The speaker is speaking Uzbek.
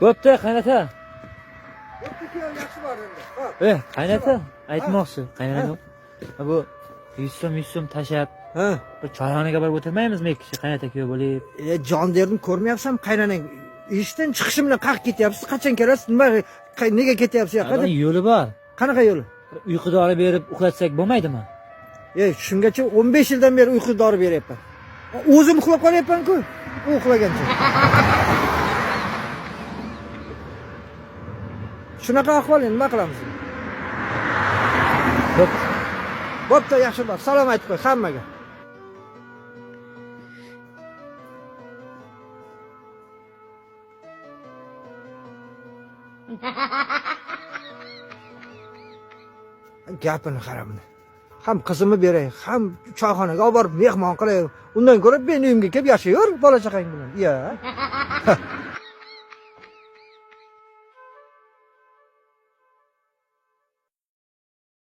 Bo'pti, qaynota. Bo'pti, kuyov, yaxshi bor endi. Hop. Qaynota, aytmoqchi, qaynona. Bu 100 so'm 100 so'm tashlab Ha. bir choyxonaga borib o'tirmaymizmi ikki kishi qaynota kuyov bo'lib? Jon derdim, ko'rmayapsan qaynonang. Ishdan chiqishim bilan qayerga ketyapsiz? Qachon kelasiz? Nima nega ketyapsiz yoqqa Buni deb? yo'li bor. Qanaqa yo'li? Bir uyqu dori berib uxlatsak bo'lmaydimi? Shungacha 15 yildan beri uyqu dori beryapman. O'zim uxlab qolyapman-ku. U uxlagancha. Shunaqa ahvol endi nima qilamiz? Bo'pti. Bo'pti, yaxshi bor. Salom aytib qo'y hammaga. Gapini qaramni. Ham qizimni beray, ham choyxonaga olib borib mehmon qilay. Undan ko'ra meni uyimga kelib yashayver bola chaqang bilan. Ya.